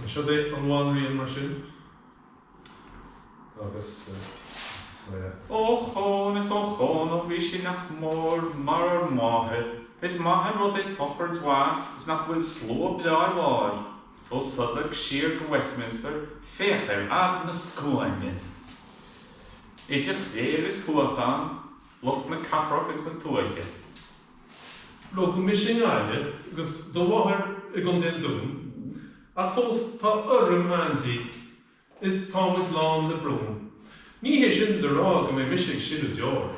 Seo é an bhanríon mar sin agus ar aghaidh leat. Ochón is ochón ó bhí sí nach mór mar ár máthair. Is maith an rud é sochraid mhaith is nach bhfuil slua breá i láthair. Ó Southwark siar go Westminster féach ar fhad na scuaine. Idir chléir is thuata ann, lucht na cathrach is na tuaithe. Rugadh mise i nGaillimh agus do mháthair i gContae an Dúin, ach fós tá urraim a'inn di is tá muid lán le brón. Ní hé sin le rá go mbeidh mise ag sileadh deor.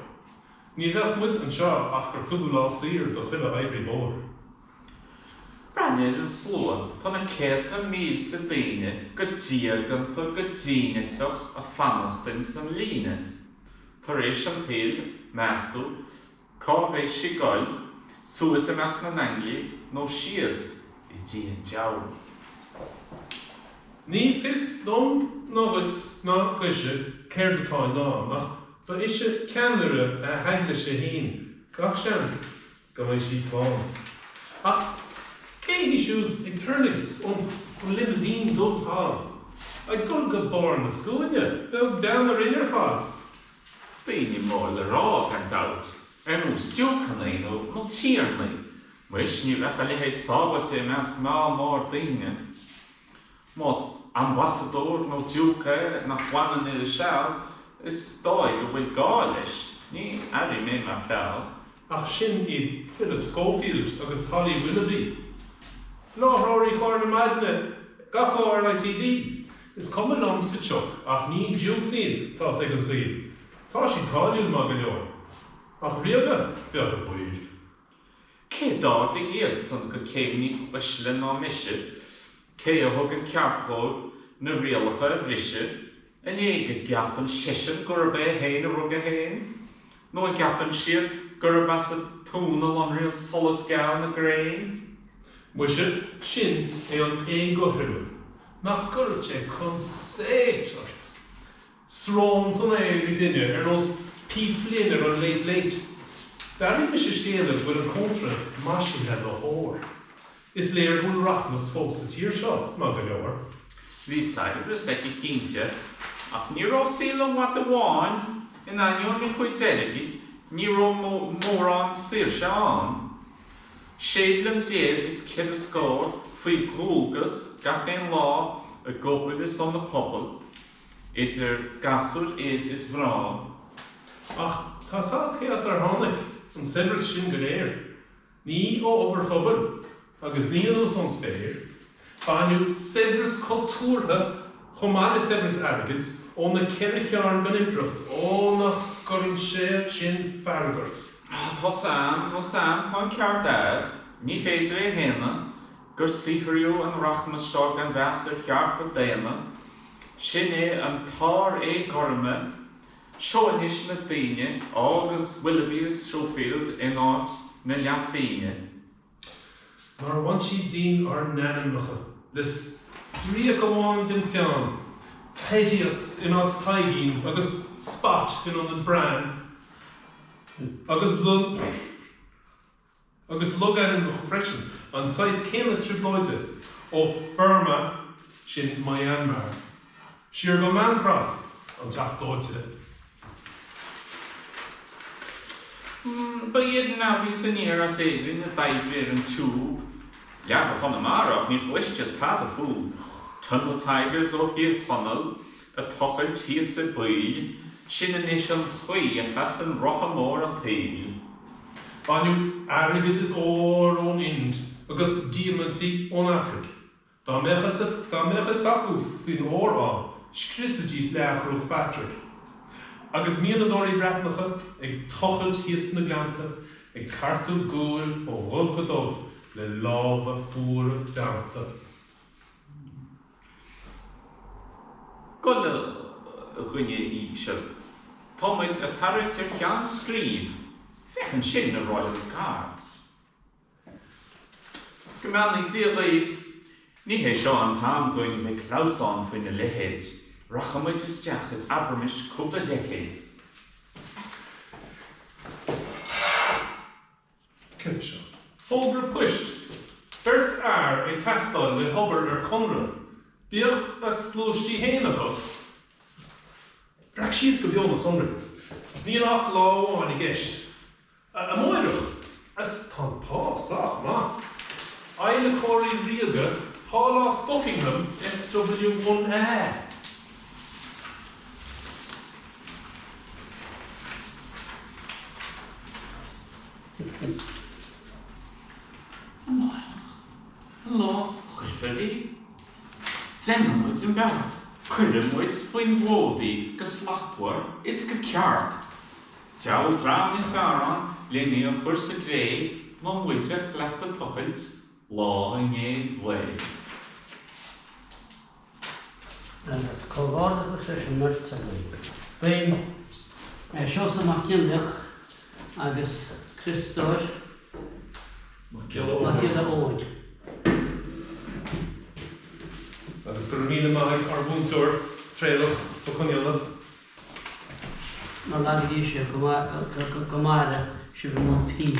Ní bheadh muid anseo ach gur tugadh lá saor do chuile oibrí bóthair. Breathnaigh ar an slua, tá na céadta mílte daoine go diaganta, go díniteach a fanacht ins an líne. Tar éis an tsaoil, meas tú, Cá bheidh sí goil, suas i measc na n-ainglí nó síos i dtí an diabhal? Ní fios dom ná dhuit ná dhuitse céard atá i ndán, ach ba ise ceannaire a heaglaise fhéin, gach seans go mbeidh sí slán. Ach cé hí siúd ag tuirlingt ón limousine dubh thall, ag dul go barr na scuaine, beag beann orainn ar fad? Daoine mór le rá, gan dabht, ar nós diúcanna nó tiarnaí. Muis, ní bheadh a leithéid sábháilte i measc meall mór daoine. Más ambasadóir nó diúc é nach bhfanann ar a seal, is dóigh go bhfuil gá leis, ní airím é mar feall. Ach sin iad Philip Schofield agus Holly Willoughby, láithreoirí chlár na maidine gach lá ar ITV. Is cuma liom sa tsioc ach ní Dukes iad, tá's ag an saol. Tá siad cáiliúil, maith go leor. Ach ríoga beaga baill. Cé d'ardaigh iadsan go céim níos uaisle ná mise? Cé a thug an ceart dhóibh na rialacha a bhriseadh? An é go gceapann seisean gurb é féin a rug é féin? Nó an gceapann siad gurb as a tóin a lonraíonn solas geal na gréine? Muise, sin é an éagothroime, nach gcuireann sé consaeit ort! Srón san aer ag duine ar nós P. Flynn ar an Late Late. D'airigh mise scéala go bhfuil an cóntra maisithe le hór. Is léir go bhfuil rachmas fós sa tír seo, maith go leor. Bhí saibhreas aici cinnte, ach ní raibh saol an mhada bháin, in ainneoin a cuid airgid, ní raibh mórán saoirse ann. Sé bliain déag is ceithre scór faoi dhualgas gach aon lá ag obair ar son an phobail, idir gasúir fhir is mhná. Ach tá's a'd cé as ar tháinig an saibhreas sin go léir? Ní ó obair phobail, agus ní anuas ón spéir. Baineadh saibhreas cultúrtha chomh maith le saibhreas airgid ó na ceithre chearn den impireacht, ó nach gcuireann sé sin fearg ort! Tá's a'm, tá's a'm, tá an ceart a'd, ní féidir é a shéanadh, gur saothraíodh an rachmas seo gan mheas ar chearta daonna. Sin é an tsár-éagothroime Seo anois na daoine a fháganns Willoughby is Schofield in áit na leathphingine. Nár bhain siad dínn ár n-ainmneacha le stríoc amháin den pheann, Thaddeus in áit Taidhgín agus Spot in ionad Bran agus. Agus logainmneacha freisin, an saghas céanna trioblóide ó Burma, sin Myanmar, siar go Mancross, an teach dóite. Ba iad navvies aniar as Éirinn a d'oibrigh ar an Tube. Leath de Chonamara ach ní chloistear tada fúb. Tunnel Tigers ó Thír Chonaill ag tochailt thíos i bpoill, sin anois an chaoi a chasann rotha mór an tsaoil. Baineadh airgead is ór ón Ind agus diamaintí ón Afraic. Dá mbeadh dá mbeadh fhios acu faoin ór ann, scriosfaidís leath Chruach Phatrick. Agus mianadóirí Breatnacha ag tochailt thíos sna gleannta, ag cartadh guail ó dhubh go dubh le lámha fuara feannta. Gol a dhuine íseal. Tá muid ag tarraingt ar cheann scríb. Féach ansin na Royal Guards. Go mbeannaí Dia dhaoibh. Ní hé seo an t-am dhúinn bheith ag clamhsán faoina leithéid. Rachaidh muid isteach is abraimis cúpla decades. Céard é seo? Fógra poist! Beirt fhear ag teastáil le hobair ar conradh. Bíodh a sluaistí féin acu. Breac síos go beo na sonraí. Níl ach lá amháin i gceist. Amáireach, Is tá an pá sách maith. Adhlacóirí Ríoga, Pálás Buckingham, SW1A. Amárach, an lá a chuirfear í. Déanfaidh muid an beart, cuirfidh muid faoin bhfód í go slachtmhar is go ceart. Diabhal dream níos fearr ann len í a chur sa gcré ná muid a chleacht tochailt lá i ndiaidh lae. Agus comhghairdeachas leis an mbeirt agaibh. B'in Seosamh Mac Cionnaith agus Criostóir Mac Giolla Mac Giolla Eoghain. Agus go raibh míle maith ag ár mhúinteoir, Traolach Ó Conghaile. Nár laga Dia sibh, go maire sibh i mbun pinn.